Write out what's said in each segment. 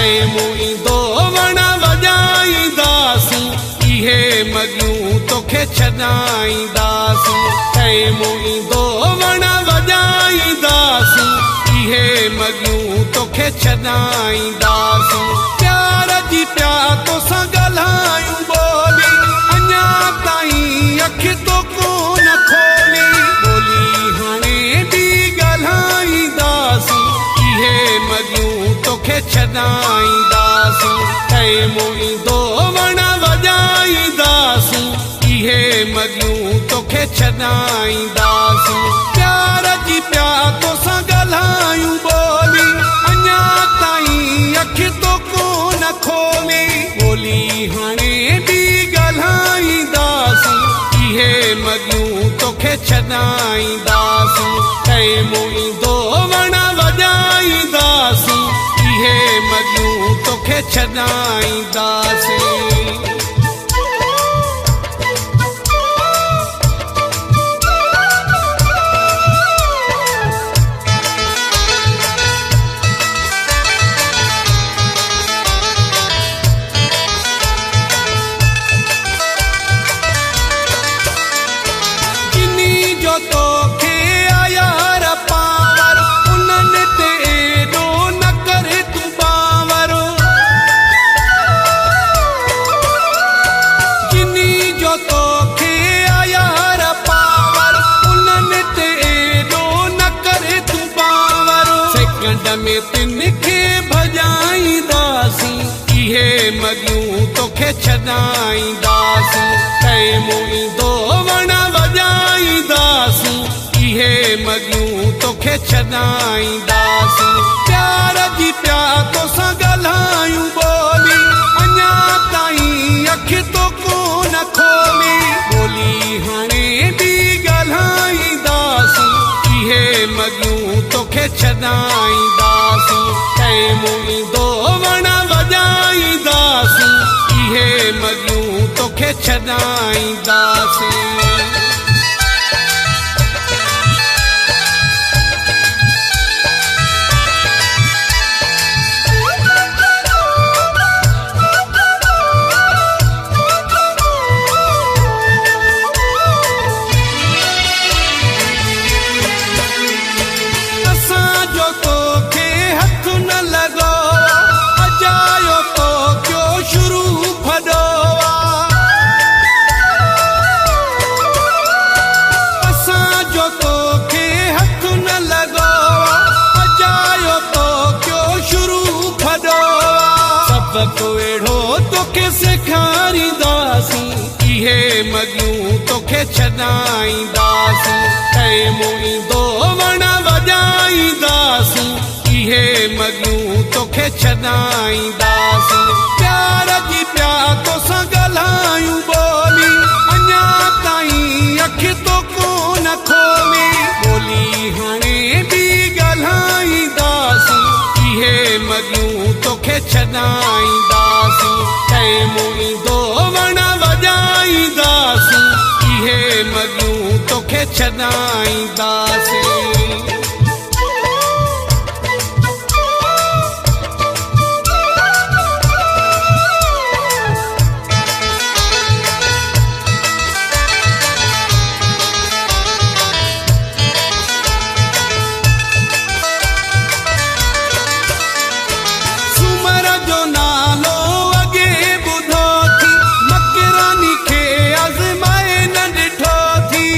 Team ايندو وڻ وڄائينداسون، اهي مڳيون توکي ڇڏائينداسون. ٽيم ايندو وڻ وڄائينداسون، اهي مڳيون توکي ڇڏائينداسون. پيار جي پيا توسان ڳالهايون ٻولي، اڃا تائين اک تو ڪونه کولي. ٻولي هاڻي به ڳالهائينداسون، اهي مڳيون توکي ڇڏائينداسون. ٽيم ايندو وڻ وڄائينداسون، اهي مڳيون توکي ڇڏائينداسون. پيار جي پيا توسان ڳالهايون ٻولي، اڃا تائين اک تو ڪونه کولي. ٻولي هاڻي به ڳالهائينداسون، اهي مڳيون توکي ڇڏائينداسون. ٽيم ايندو وڻ وڄائينداسون، اهي مڳيون توکي ڇڏائينداسين. جني جو توکي آ يار پاور، انهن تي ايڏو نه ڪر تون باور. جني جو توکي آ يار پاور، انهن تي ايڏو نه ڪر تون باور. سيڪنڊ ۾ تن کي ڀڄائينداسين، اهي مڳيون توکي ڇڏائينداسين. ٽيم ايندو وڻ وڄائينداسين، اهي مڳيون توکي ڇڏائينداسين. پيار جي پيا توسان ڳالهايون ٻولي، اڃا تائين اک تو ڪونه کولي. ٻولي هاڻي به ڳالهائينداسين، اهي مڳيون توکي ڇڏائينداسين. ٽيم ايندو وڻ وڄائينداسين، اهي مڳيون توکي ڇڏائينداسين. اسان جو توکي هٿ نه لڳو آ، اجايو تو ڪيو شروع ڦڏو آ. اسان جو توکي هٿ نه لڳو آ، اجايو تو ڪيو شروع ڦڏو آ. سبق اهڙو توکي سيکارينداسين، اهي مڳيون توکي ڇڏائينداسين. ٽيم ايندو وڻ وڄائينداسين، اهي مڳيون توکي ڇڏائينداسين. پيار جي پيا توسان ڳالهايون ٻولي، اڃا تائين اک تو ڪونه کولي. ٻولي هاڻي به ڳالهائينداسين، اهي مڳيون توکي ڇڏائينداسين. ٽيم ايندو وڻ وڄائينداسين، اهي مڳيون توکي ڇڏائينداسين. سومر جو نالو اڳي ٻڌو ٿي، مڪراني کي آزمائي نه ڏٺو ٿي.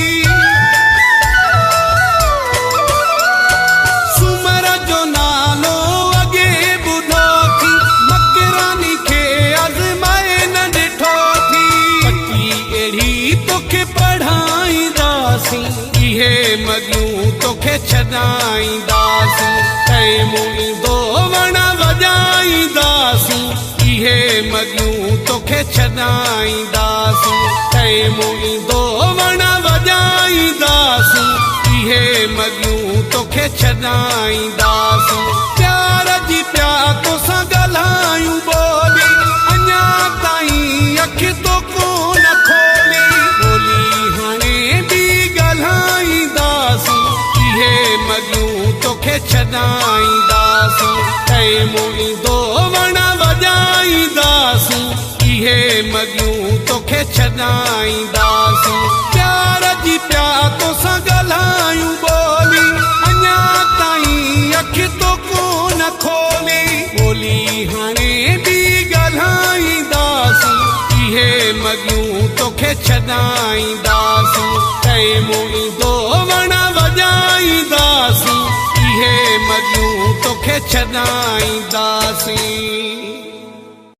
سومر جو نالو اڳي ٻڌو ٿي، مڪراني کي آزمائي نه ڏٺو ٿي. پٽي اهڙي توکي پڙهائينداسين، اهي مڳيون توکي ڇڏائينداسين. ٽيم ايندو وڻ وڄائينداسين، اهي مڳيون توکي ڇڏائينداسين. ٽيم ايندو وڻ وڄائينداسين، اهي مڳيون توکي ڇڏائينداسين. پيار جي پيا توسان ڳالهايون ٻولي، اڃا تائين اک تو ڪونه کولي. ٻولي هاڻي به ڳالهائينداسين، اهي مڳيون توکي ڇڏائينداسين. ٽيم ايندو وڻ ڇڏائينداسين. پيار جي پيا توسان ڳالهايون ٻولي، اڃا تائين اک تو ڪونه کولي. ٻولي هاڻي به ڳالهائينداسين، اهي مڳيون توکي ڇڏائينداسين. ٽيم ايندو وڻ وڄائينداسين، اهي مڳيون توکي ڇڏائينداسين.